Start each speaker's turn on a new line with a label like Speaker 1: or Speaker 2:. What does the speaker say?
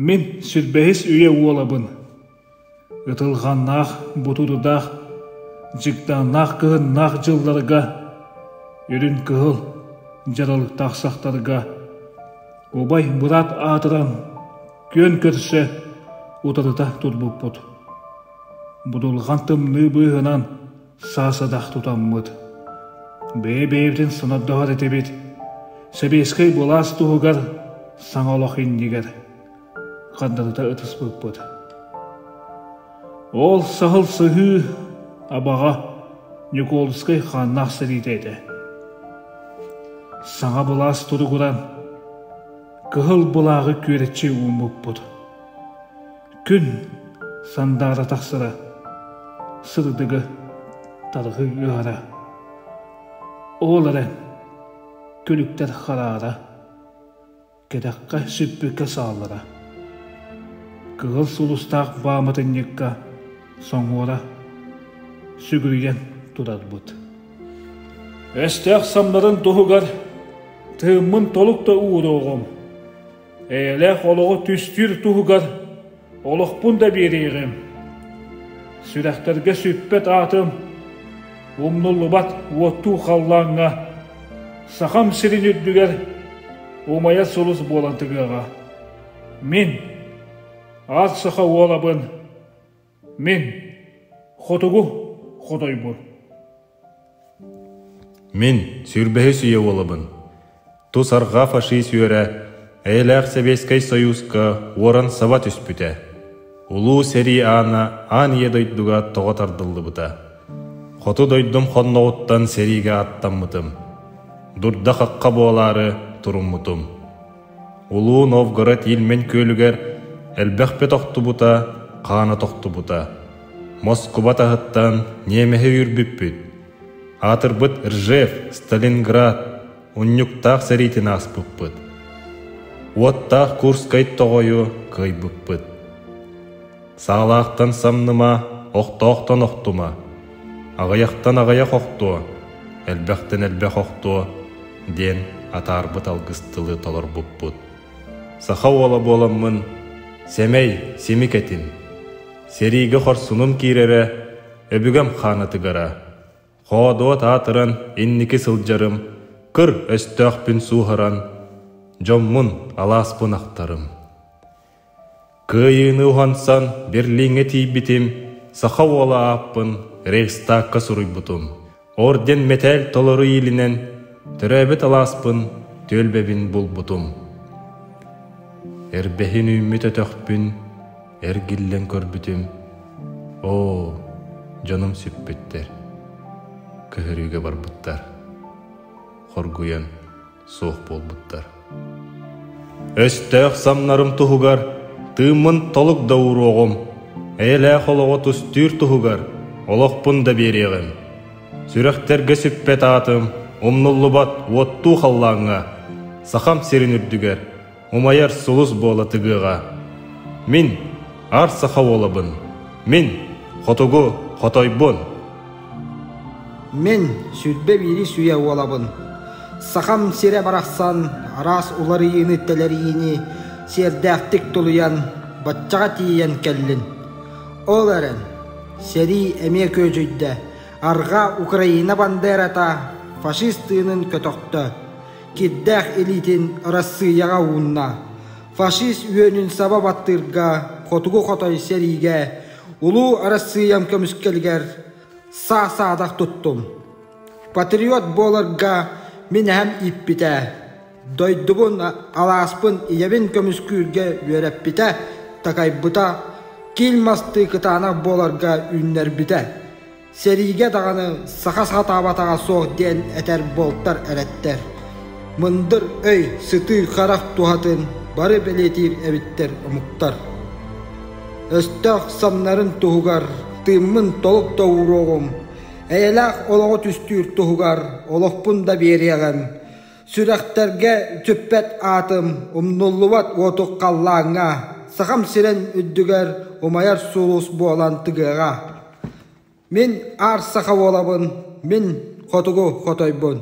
Speaker 1: Мин сүрбэһис үйэ уолабын. Ытылҕаннаах, бутуурдаах, дьыктааннаах кыһыннаах дьылларга үрүҥ кыһыл дьаралыктаах сахтарга убай быраат аатыран күөн көрсө утарыта турбуппут. Будулҕан тымныы быыһынан саа-садах тутаммыт. Бэйэ-бэйэбитин сонордоһор этибит. Сэбиэскэй былаас туһугар саҥа олох иннигэр хандарыта ытыспыппыт. Ол саһыл сыһыы абаҕа Ньукуолускай хааннаах сэриитэ этэ. Саҥа былаас туругуран, кыһыл былааҕы күөрэччи ууммуппут. Күн сандаара тахсара, сырдыгы тарҕыы ыһара. Ол эрэн күлүктэр хараара, кэтэххэ сүппүккэ сааллара. Кыһыл сулустаах бааматынньыкка соҥуора сүгүрүйэн турарбыт. Өстөөх самнарын туһугар тыыммын толук да ууруоҕум. Эйэлээх олоҕу түстүүр туһугар олохпун да биэриэҕим. Сүрэхтэргэ сүппэт аатым, умнуллубат уоттуу халлааҥҥа Сахам сирин үрдүгэр умайар сулус буолан тыгыаҕа. Мин, аар саха уолабын, мин, хотугу хотойбун.
Speaker 2: Мин сүүрбэһис үйэ уолабын. Тус арҕаа фашист үөрэ эйэлээх Сэбиэскэй Сойууска уоран саба түспүтэ. Улуу сэрии аана аан ийэ дойдуга тоҕо тардыллыбыта. Хоту дойдум хонноҕуттан сэриигэ аттаммытым. Дурда-хахха буолаары туруммутум. Улуу Новгород Ильмень күөлүгэр элбэхпит тохтубута, хаана тохтубута. Москуба таһыттан ньиэмэһи үүрбүппүт. Аатырбыт Ржев, Сталинград унньуктаах сэриитин ааспыппыт. Уоттаах Курскай тоҕойу кыайбыппыт. Саалаахтан самныма, охтоохтон охтума. Аҕыйахтан аҕыйах охтуо, элбэхтэн элбэх охтуо диэн атаарбыт алгыс тылы толорбуппут. Саха уола буоламмын, сэмэй, симик этим. Сэриигэ хорсунум киирэрэ, өбүгэм хаанатыгара. Хоодуот аатыран инники сылдьарым, кыр өстөөхпүн сууһаран, дьоммун, алааспын ахтарым. Кыайыыны уһансан Берлиҥҥэ тиийбитим, саха уола ааппын Рейхстагка суруйбутум. Орден мэтээл толору иилинэн төрөөбүт алааспын, түөлбэбин булбутум. Эрбэһин үүммүт өтөхпүн эргиллэн көрбүтүм, оо, дьонум сүппүттэр, көһөрүүгэ барбыттар, хоргуйан суох буолбуттар. Өстөөх самнарым туһугар тыыммын толук да ууруоҕум, эйэлээх олоҕу тустүүр туһугар олохпун да биэриэҕим. Сүрэхтэргэ сүппэт аатым умнуллубат уоттуу халлааҥҥа, Сахам сирин үрдүгэр умайар сулус буола тыгыаҕа. Мин аар саха уолабын, мин хотугу хотойбун.
Speaker 3: Мин сүүрбэ биирис үйэ уолабын. Сахам сирэ барахсан араас уларыйыыны-тэлэрийиини сиэрдээхтик тулуйан, баччаҕа тиийэн кэллин. Ол эрэн, сэрии эмиэ күөдьүйдэ, арҕаа Украина Бандерата фашист тыынын көтөхтө, кирдээх илиитин Арассыыйаҕа уунна. Фашист үөнүн саба баттыырга хотугу хотой сэриигэ Улуу Арассыыйам көмүскэлигэр саа-саадах туттум. Патриот буоларга мин эһэм ииппитэ. Дойдубун, алааспын, ийэбин көмүскүүргэ үөрэппитэ, такайбыта, киил мастыы кытаанах буоларга үүннэрбитэ. Сэриигэ даҕаны саха сатаабатаҕа суох диэн этэр буолтар эрэттэр. Мындыр өй, сытыы харах туһатын бары бэлиэтиир эбиттэр омуктар. Өстөөх самнарын туһугар тыыммын толук да ууруоҕум, эйэлээх олоҕу түстүүр туһугар олохпун да биэриэҕим. Сүрэхтэргэ сүппэт аатым умнуллубат уотук халлааҥҥа, Сахам сирин үрдүгэр умайар сулус буолан тыгыаҕа. Мин аар саха уолабын, мин хотугу хотойбун.